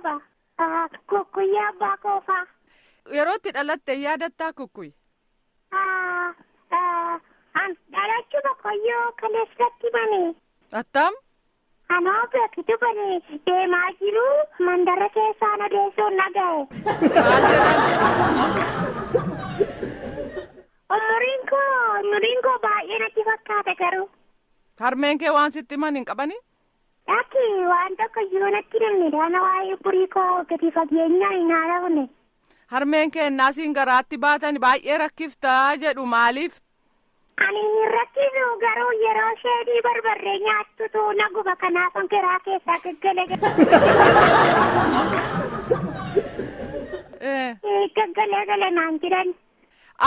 qaba. Kukkuyyee abbaa koofaa. Yeroo itti dhalatte yaadattaa kukkuy? An dhalachuu boqqoyyoo kaleessatti mani. Attam? Anoo beekitu bani deemaa jiru mandara keessaan odeessuun dhaga'e. Maal jedhan? Umuriin koo baay'ee natti fakkaata garuu. Harmeen kee waan sitti himan hin qabani? Lakki waan tokko iyyuu natti himne dana waa'ee umurii koo gadi fageenyaan hin haasofne. Harmeen kee naasiin garaatti baatan baay'ee rakkiftaa jedhu maaliif? Ani hin rakkisu garuu yeroo sheedii barbarree nyaattutu na guba kanaaf garaa keessaa gaggale. Gaggalee gale naan jedhan.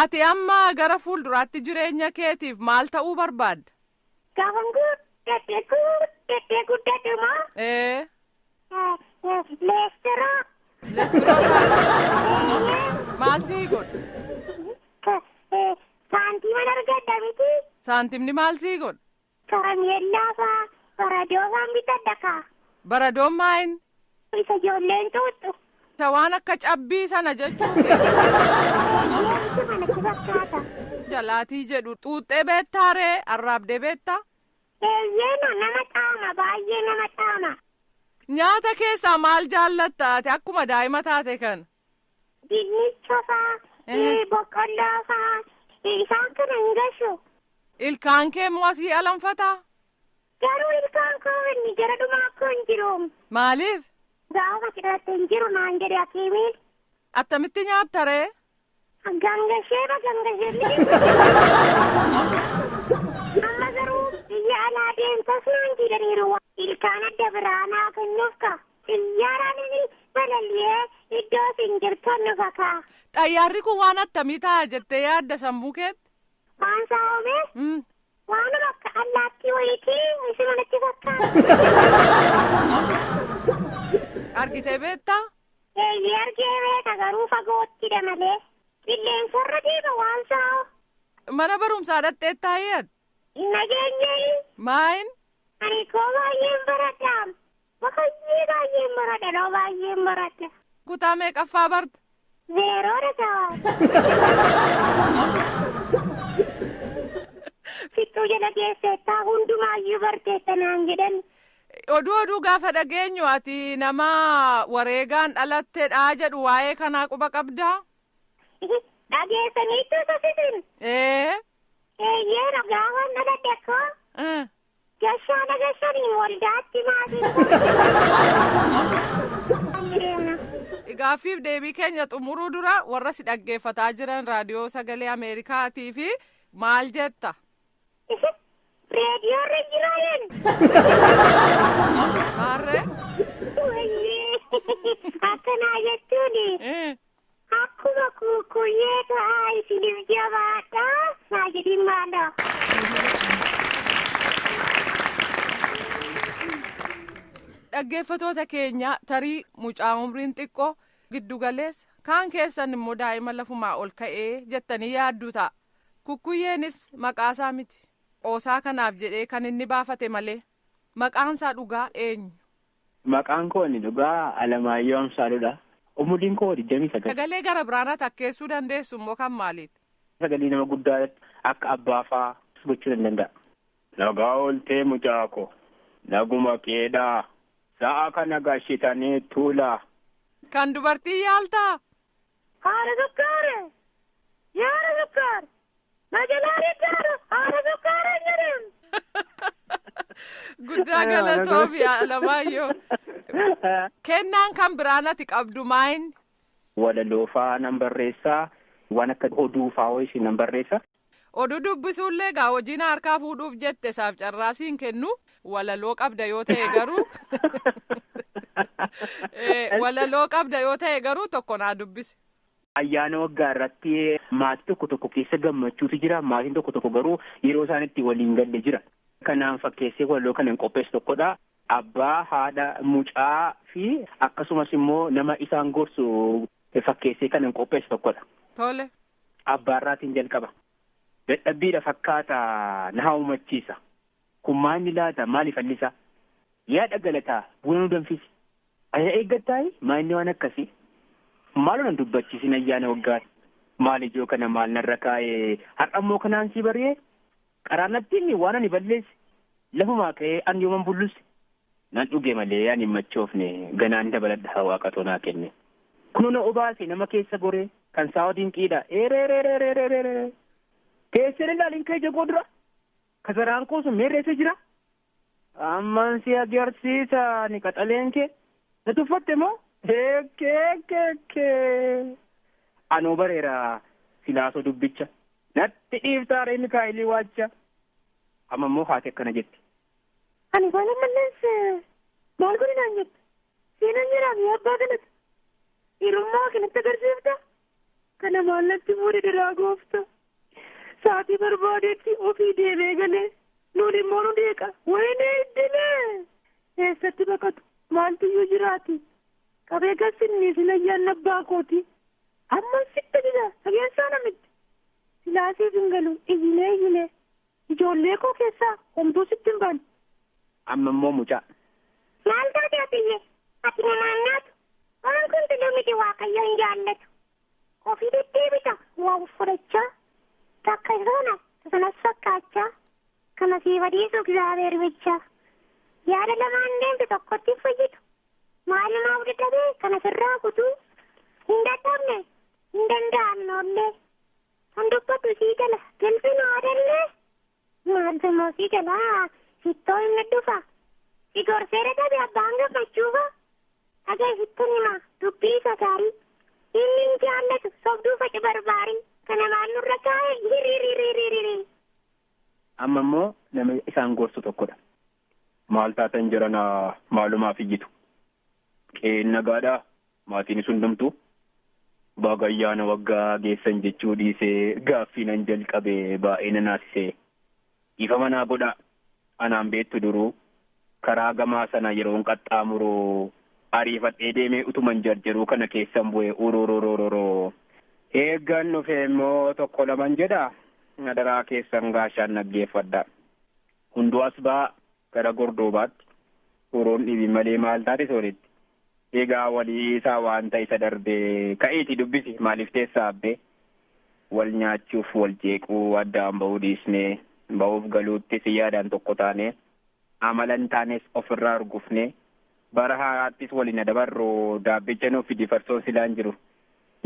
Ati amma gara fuulduraatti jireenya keetiif maal ta'uu barbaadda? Gaafan guddadhe guddadhe guddadhe moo? Ee. Leestiroo. Leestiroo maal sii godha? Saantima argadha miti. Saantimni maal sii godha? Karameellaa faa baradoo faan bitadha kaa. Baradoon maayin? Isa ijoolleen xuuxxu. Isa waan akka cabbii sana jechuun. Eeyyee manatti fakkaata. Jalaatii jedhu xuuxxee beektaa ree arraabdee beektaa? Eeyyee nama xaama baay'ee nama xaama. Nyaata keessaa maal jaallatta ati akkuma daa'ima taate kana? Dinnicha faa boqqolloo faa isaan kana hin gashu. Ilkaan kee immoo asii alanfataa? Garuu ilkaan koo inni gara dhumaa koo hin jiru. Maaliif? Gaafa cidhaatti hin jiru naan jedhe hakiimiin. Attamitti nyaatta ree? Gangashee gangashee. Amma garuu biyya alaa deemtas naan jedhaniiru. Ilkaan adda biraa naa kennuuf ka. Xiyyaaraan inni balali'ee iddoo isin jirtan dhufa kaa. Xayyaarri kun waan attamii ta'a jettee yaadda sammuu keetti? Waan saawwame? Waanuma akka allaattii wayiitii isin manatti fakkaata. Argitee beektaa? Eeyyee argee beeka garuu fagoottidha malee. Qilleensarra deema waan saa'u. Mana barumsaa dhaqxee taa'ee? Nageenyee. Maayin? Ani koo baay'een baradha. Baay'ee baay'een baradha noo baay'een baradha. Kutaa meeqaffaa barta? Zeeroodha ta'aa. Fixuu jala geesseettaa hundumaayyuu barteessa naan jedhan. Oduu oduu gaafa dhageenyu ati nama wareegaan dhalattedha jedhu waa'ee kanaa quba qabdaa? Dhageessaniitu sasisin. Ee. Eeyyee gaafa dhaladhe koo. Gashaana gashanii waldaatti maatiin. Gaaffiif deebii keenya xumuruu dura warra si dhaggeeffataa jiran raadiyoo sagalee Ameerikaatii fi maal jetta? Reediyoorra jiraayeen. Maarree? Akkanaa jechuun akkuma kukkuyyee ta'aa isiniif jabaadha. Naa jedhin maaloo. Dhaggeeffatoota keenya tarii mucaa umriin xiqqoo giddugaleessa kaan keessan immoo daa'ima lafumaa ol ka'ee jettanii yaadduu ta'a. Kukkuyyeenis maqaasaa miti. Qoosaa kanaaf jedhee kan inni baafate malee maqaansaa dhugaa eenyu? Maqaan koo inni dhugaa Alamaayyoo Amsaaluudha. Umuriin koo 29. Sagalee gara biraanaa takkeessuu dandeessu immoo kan maaliiti? Sagalee nama guddaa akka abbaa faa gochuu nan danda'a. Nagaa ooltee mucaa ko. Naguma keedhaa. Sa'a kana gashitanii tuulaa. Kan dubartii yaaltaa? Haadha sukkaare! Yaada sukkaare! Majalaa diddaara! Haadha sukkaare jedheen! Guddaa galatoomi Alamaayyoo. Kennaan kan biraan ati qabdu maayin? Walaloo faa nan barreessaa. Waan akka oduu faa wayii nan barreessa. Oduu dubbisuullee gaa hojiin harkaa fuudhuuf jette isaaf carraa siin kennu walaloo qabda yoo ta'e garuu walaloo qabda yoo ta'e garuu tokko naa dubbise. Ayyaana waggaa irratti maatii tokko tokko keessa gammachuutu jira. Maatiin tokko tokko garuu yeroo isaan itti waliin galle jira. Kanaan fakkeessee walaloo kanan qopheessu tokkodha. Abbaa, haadha, mucaa fi akkasumas immoo nama isaan gorsu fakkeessee kanan qopheessu tokkodha. Tole. Abbaarraatiin jalqaba. Dadhabbiidha fakkaata na hawwachiisa. Kun maalni laata maaliif allisa? Yaada galataa buna nu danfisi. Aya eeggattaayi maa inni waan akkasii? Maaloo nan dubbachiisin ayyaana waggaati. Maal ijoo kana maal narra kaa'ee har'a immoo kanaan si bari'ee karaa natti himi waan ani balleesse lafumaa ka'ee ani yooman bullusse nan dhuge malee ani hin machoofne ganaan dabaladha waaqatoo naa kenne. Kunoo na obaase nama keessa goree kan saawwa dinqiidha eereereereereeree keessan ilaalin kee jagoo dura kasaraan koo sun meerreessa jira. Amman si agarsiisa ni qaxaleen kee na tuffatte moo eekkeekkeekkee. Anoo bareera silaasoo dubbicha natti dhiiftaare Mikaa'elii waacha. Amma immoo haati akkana jetti. Ani waan ammallees maal godhi naan jette? Seenaan jiraaf yaa abbaa galata. Dhiirummaa kanatti agarsiifta. Kana maal natti fuudhe daraa goofta. Sa'aatii barbaadetti ofii deemee galee nuun immoo nu deeqa. Wayinee iddilee! Eessatti baqatu? Maaltu iyyuu jiraati? Qabee gassinni sin ayyaanna abbaa kooti. Amma sitti dida dhageessaa namitti. Silaasiif hin galu iyyilee iyyilee. Ijoollee koo keessaa homtuu sitti hin baane. Amma immoo mucaa. Maal taate atiyye? Ati namaan naatu. Waan kun tuluu miti Waaqayyo hin jaallatu. Ofii deddeebita waa fudhachaa. Takka sana sanas fakkaachaa. Kana siif adiisu Egzaabeer bichaa. Yaada lamaan deemtu tokkotti hin fayyidu. Maalumaaf dadhabee kana sirraa kutuu. Hin dadhabne hin danda'amne ollee. Kan dubbatu sii jala galfin aadallee. Maaltu immoo sii jala sittoo hin dhufa. Si gorsee dadhabe abbaan gammachuufa. Dhagee sittin hima dubbii isa gaarii. Inni hin jaallatu sobduu faci barbaarii. Kana maal nurra kaa'e hiriiriiriiriiri. Amma immoo nama isaan gorsu tokkodha. Maal taatan jiranaa maalumaaf iyyitu. Qeen nagaadhaa maatiin hundumtuu. Baga ayyaana waggaa geessan jechuu dhiisee gaaffii nan jalqabe baay'ee na naasisee. Ifa naa godhaa anaan beektu duruu karaa gamaa sana yeroon qaxxaamuru ariifadhee deemee utuman jarjaruu kana keessan bu'e urururururuu. Eeggan dhufee immoo tokko laman jedha nadaraa keessan gaashaan naggeeffadha. Hunduu as ba'aa gara gordoobaatti uruun dhibi malee maal taate sooritti. Egaa walii isaa waan ta'e isa darbee ka'iiti dubbisi maaliif teessaa abbee wal nyaachuuf wal jeequu addaan ba'uu dhiisnee ba'uuf galuuttis yaadaan tokko taane amala hin taanes ofirraa argufne bara haaraattis waliin dabarru daabbicha nuuf fidi farsoon silaan jiru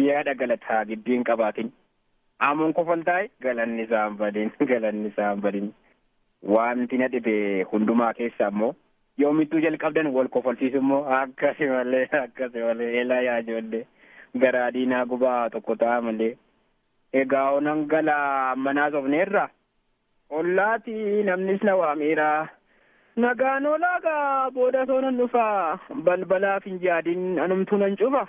yaada galataa gidduu hin qabaatin amuun kofaltaa'e galanni isaan badin galanni isaan badin wanti na dhibe hundumaa keessa immoo yoomittuu jalqabdan wal kofalchiisu immoo akkasi malee akkasi malee elaa yaa ijoollee garaa diinaa gubaa tokko ta'a malee egaa onan galaa ammanaa sofneerra ollaati namnis na waameera nagaan olaagaa booda soonan dhufaa balbalaaf hin yaadin anumtuu nan cufa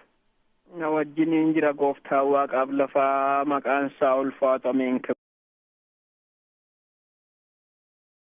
na wajjin hin jira gooftaa waaqaaf lafaa maqaan isaa ulfaatameen.